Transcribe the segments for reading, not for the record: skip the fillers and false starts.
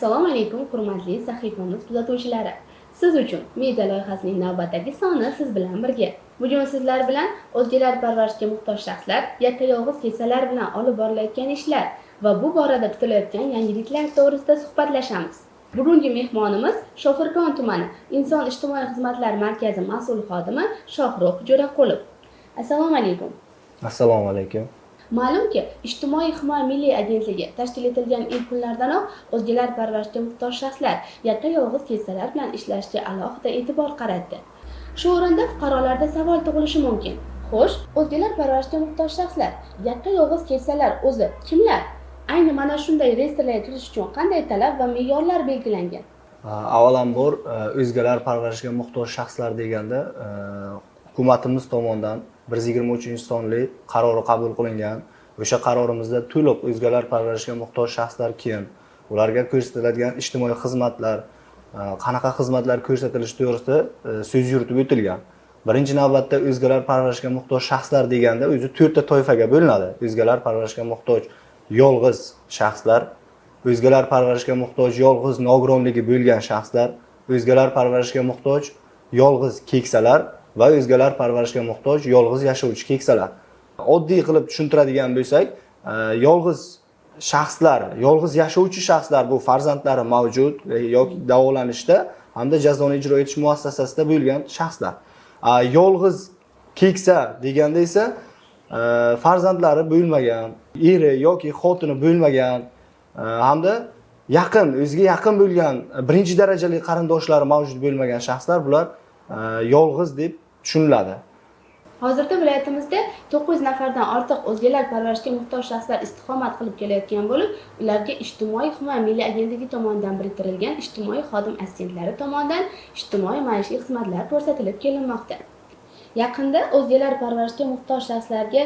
Assalomu alaykum, hurmatli sahifamiz kuzatuvchilari. Siz uchun media loyihasining navbatdagi soni siz bilan birga. Bugun sizlar bilan o'zgalar parvarishiga muhtoj shaxslar, yakka yolg'iz keksalar bilan olib borilayotgan ishlar va bu borada kutilayotgan yangiliklar to'g'risida suhbatlashamiz. Bugungi mehmonimiz Shofirkon tumani Inson ijtimoiy xizmatlar markazi mas'ul xodimi Shohrux Jo'raqulov. Assalomu alaykum. Assalomu alaykum. Ma'lumki, Ijtimoiy himoya milliy agentligi tashkil etilgan ilk kunlardanoq o'zgalar parvarishiga muhtoj shaxslar, yakka yolg'iz keksalar bilan ishlashga alohida e'tibor qaratdi. Shu o'rinda fuqarolarda savol tug'ilishi mumkin. Xo'sh, o'zgalar parvarishiga muhtoj shaxslar, yakka yolg'iz keksalar o'zi kimlar? Ayni mana shunday reyestrlarga kirish uchun qanday talab va me'yorlar belgilangan? Avvalambor, o'zgalar parvarishiga muhtoj shaxslar deganda hukumatimiz tomonidan 123 sonli qarori qabul qilingan. O'sha qarorimizda to'liq o'zgalar parvarishiga muhtoj shaxslar kim, ularga ko'rsatiladigan ijtimoiy xizmatlar, qanaqa xizmatlar ko'rsatilishi to'g'risida so'z yuritib o'tilgan. Birinchi navbatda o'zgalar parvarishiga muhtoj shaxslar deganda o'zi to'rtta toifaga bo'linadi. O'zgalar parvarishiga muhtoj yolg'iz shaxslar, o'zgalar parvarishiga muhtoj yolg'iz nogironligi bo'lgan shaxslar, o'zgalar parvarishiga muhtoj yolg'iz keksalar va o'zgalar parvarishiga muhtoj yolg'iz yashovchi keksalar. Oddiy qilib tushuntiradigan bo'lsak, yolg'iz shaxslar, yolg'iz yashovchi shaxslar bu farzandlari mavjud yoki davolanishda hamda jazoni ijro etish muassasasida bo'lgan shaxslar. Yolg'iz keksa deganda esa farzandlari bo'lmagan, eri yoki xotini bo'lmagan hamda yaqin, o'ziga yaqin bo'lgan birinchi darajali qarindoshlari mavjud bo'lmagan shaxslar, bular yolg'iz deb tushuniladi. Hozirda viloyatimizda 900 nafardan ortiq o'zgalar parvarishiga muhtoj shaxslar istiqomat qilib kelayotgan bo'lib, ularga Ijtimoiy himoya milliy agentligi tomonidan biriktirilgan ijtimoiy xodim assistentlari tomonidan ijtimoiy maishiy xizmatlar ko'rsatilib kelinmoqda. Yaqinda o'zgalar parvarishiga muhtoj shaxslarga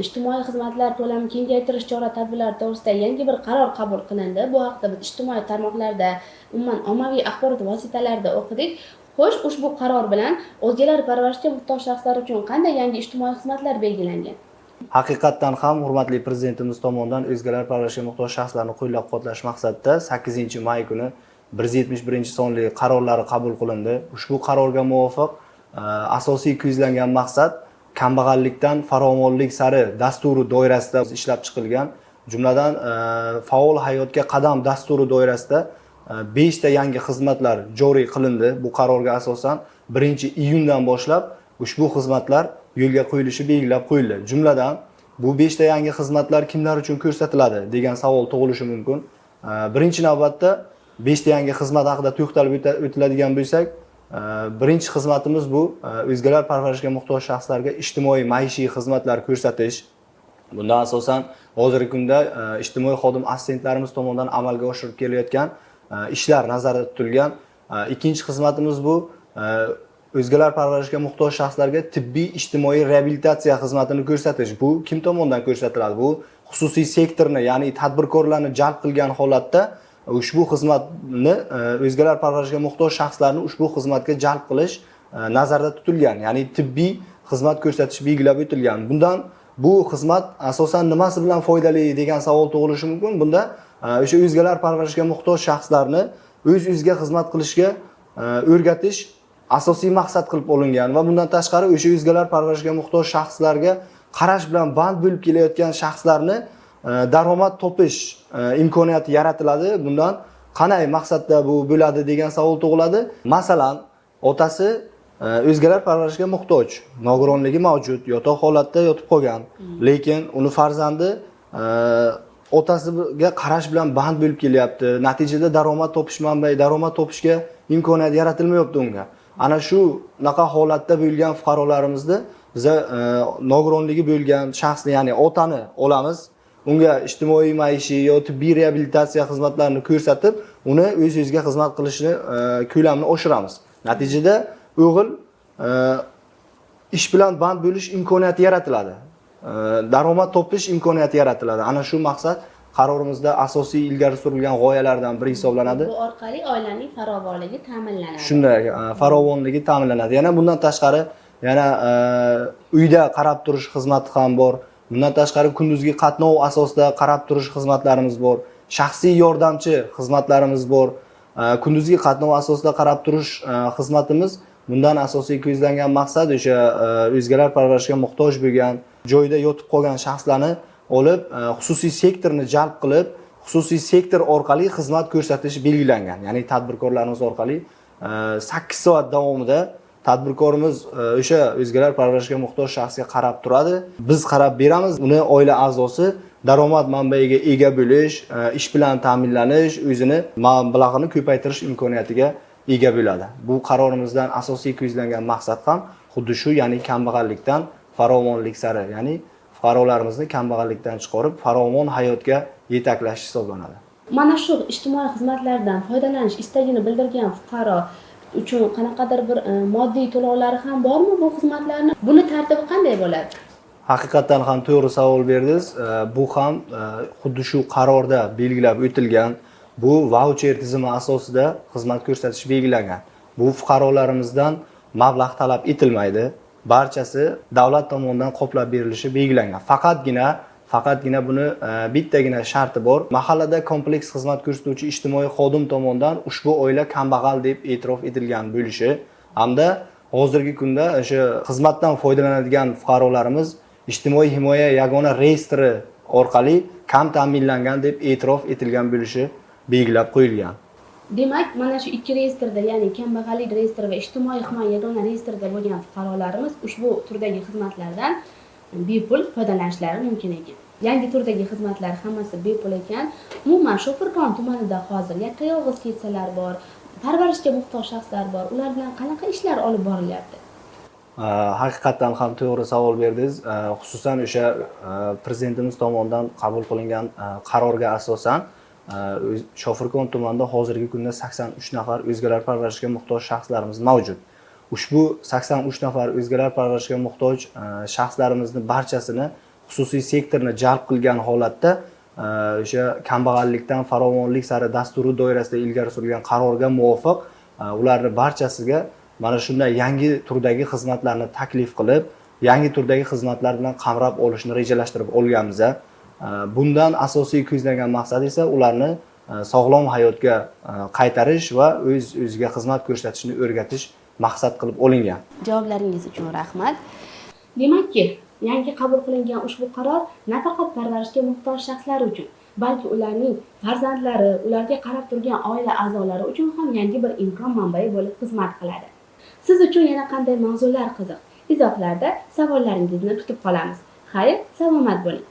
ijtimoiy xizmatlar ko'lamini kengaytirish chora tadbirlari to'g'risida yangi bir qaror qabul qilindi. Bu haqida biz ijtimoiy tarmoqlarda, umuman ommaviy axborot vositalarida o'qidik. Xo'sh, ushbu qaror bilan o'zgalar parvarishiga muhtoj shaxslar uchun qanday yangi ijtimoiy xizmatlar belgilangan? Haqiqatdan ham, hurmatli Prezidentimiz tomonidan o'zgalar parvarishiga muhtoj shaxslarni qo'llab quvvatlash maqsadida 8 may kuni 171 sonli qarorlari qabul qilindi. Ushbu qarorga muvofiq asosiy ko'zlangan maqsad "Kambag'allikdan farovonlik sari" dasturi doirasida ishlab chiqilgan, jumladan, "Faol hayotga qadam" dasturi doirasida beshta yangi xizmatlar joriy qilindi. Bu qarorga asosan 1-iyundan boshlab ushbu xizmatlar yo'lga qo'yilishi belgilab qo'yildi. Jumladan, bu beshta yangi xizmatlar kimlar uchun ko'rsatiladi degan savol tug'ilishi mumkin. Birinchi navbatda beshta yangi xizmat haqida to'xtalib o'tiladigan bo'lsak, birinchi xizmatimiz bu o'zgalar parvarishiga muhtoj shaxslarga ijtimoiy maishiy xizmatlar ko'rsatish. Bundan asosan hozirgi kunda ijtimoiy xodim assistentlarimiz tomonidan amalga oshirib kelayotgan ishlar nazarda tutilgan. Ikkinchi xizmatimiz bu o'zgalar parvarishiga muhtoj shaxslarga tibbiy ijtimoiy reabilitatsiya xizmatini ko'rsatish. Bu kim tomonidan ko'rsatiladi? Bu xususiy sektorni, ya'ni tadbirkorlarni jalb qilgan holatda ushbu xizmatni, o'zgalar parvarishiga muhtoj shaxslarni ushbu xizmatga jalb qilish nazarda tutilgan, ya'ni tibbiy xizmat ko'rsatish belgilab o'tilgan. Bundan, bu xizmat asosan nimasi bilan foydali degan savol tug'ilishi mumkin. Bunda o'sha o'zgalar parvarishiga muhtoj shaxslarni o'z o'ziga xizmat qilishga o'rgatish asosiy maqsad qilib olingan va bundan tashqari o'sha o'zgalar parvarishiga muhtoj shaxslarga qarash bilan band bo'lib kelayotgan shaxslarni daromad topish imkoniyati yaratiladi. Bundan qanday maqsadda bu bo'ladi degan savol tug'iladi. Masalan, otasi o'zgalar parvarishiga muhtoj, nogironligi mavjud, yotoq holatda yotib qolgan, lekin uni farzandi otasiga qarash bilan band bo'lib kelyapti. Natijada daromad topish manbai, daromad topishga imkoniyat yaratilmayapti unga. Ana shunaqa holatda bo'lgan fuqarolarimizni biza nogironligi bo'lgan shaxsni, ya'ni otani olamiz, unga ijtimoiy maishiy yo tibbiy reabilitatsiya xizmatlarini ko'rsatib, uni o'z o'ziga xizmat qilishni ko'lamini oshiramiz. Natijada o'g'il ish bilan band bo'lish imkoniyati yaratiladi, daromad topish imkoniyati yaratiladi. Ana shu maqsad qarorimizda asosiy ilgari surilgan g'oyalardan biri hisoblanadi. Bu orqali oilaning farovonligi ta'minlanadi. Shunday, farovonligi ta'minlanadi. Yana bundan tashqari, yana uyda qarab turish xizmati ham bor. Bundan tashqari, kunduzgi qatnov asosida qarab turish xizmatlarimiz bor. Shaxsiy yordamchi xizmatlarimiz bor. Kunduzgi qatnov asosida qarab turish xizmatimiz, bundan asosiy ko'zlangan maqsad o'sha o'zgalar parvarishiga muhtoj bo'lgan, joyida yotib qolgan shaxslarni olib, xususiy sektorni jalb qilib, xususiy sektor orqali xizmat ko'rsatish belgilangan. Ya'ni tadbirkorlarimiz orqali 8 soat davomida tadbirkorimiz o'sha o'zgalar parvarishiga muhtoj shaxsga qarab turadi. Biz qarab beramiz, uni oila a'zosi daromad manbaiga ega bo'lish, ish bilan ta'minlanish, o'zini mablag'ini ko'paytirish imkoniyatiga ega bo'ladi. Bu qarorimizdan asosiy ko'zlangan maqsad ham xuddi shu, ya'ni kambag'allikdan farovonlik sari, ya'ni fuqarolarimizni kambag'allikdan chiqarib, farovon hayotga yetaklash hisoblanadi. Mana shu ijtimoiy xizmatlardan foydalanish istagini bildirgan fuqaro uchun qanaqadir bir moddiy to'lovlari ham bormi bu xizmatlarni? Buni tartibi qanday bo'ladi? Haqiqatdan ham to'g'ri savol berdingiz. Bu ham xuddi shu qarorda belgilab o'tilgan. Bu vaucher tizimi asosida xizmat ko'rsatish belgilangan. Bu fuqarolarimizdan mablag' talab etilmaydi. Barchasi davlat tomonidan qoplab berilishi belgilangan. Faqatgina buni bittagina sharti bor. Mahallada kompleks xizmat ko'rsatuvchi ijtimoiy xodim tomonidan ushbu oila kambag'al deb e'tirof etilgan bo'lishi hamda hozirgi kunda o'sha xizmatdan foydalanadigan fuqarolarimiz ijtimoiy himoya yagona reyestri orqali kam ta'minlangan deb e'tirof etilgan bo'lishi belgilab qo'yilgan. Demak, mana shu ikki reyestrda, ya'ni kambag'allik reyestri va ijtimoiy himoya yagona reyestrida bo'lgan fuqarolarimiz ushbu turdagi xizmatlardan bepul foydalanishlari mumkin ekan. Yangi turdagi xizmatlar hammasi bepul ekan. Umuman, Shofirkon tumanida hozir yakka yolg'iz keksalar bor, parvarishga muhtoj shaxslar bor. Ular bilan qanaqa ishlar olib borilyapti? Haqiqatdan ham to'g'ri savol berdingiz. Xususan o'sha prezidentimiz tomonidan qabul qilingan qarorga asosan Shofirkon tumanida hozirgi kunda 83 nafar o'zgalar parvarishiga muhtoj shaxslarimiz mavjud. Ushbu 83 nafar o'zgalar parvarishiga muhtoj shaxslarimizni barchasini xususiy sektorni jalb qilgan holatda o'sha kambag'allikdan farovonlik sari dasturi doirasida ilgari surilgan qarorga muvofiq ularni barchasiga mana shunday yangi turdagi xizmatlarni taklif qilib, yangi turdagi xizmatlar bilan qamrab olishni rejalashtirib olganmiz. Bundan asosiy ko'zlangan maqsad esa ularni sog'lom hayotga qaytarish va o'z o'ziga xizmat ko'rsatishni o'rgatish maqsad qilib olingan. Javoblaringiz uchun rahmat. Demakki, yangi qabul qilingan ushbu qaror nafaqat parvarishga muhtoj shaxslar uchun, balki ularning farzandlari, ularga qarab turgan oila a'zolari uchun ham yangi bir imkon manbai bo'lib xizmat qiladi. Siz uchun yana qanday mavzular qiziq? Izohlarda savollaringizni kutib qolamiz. Xayr, salomat bo'ling.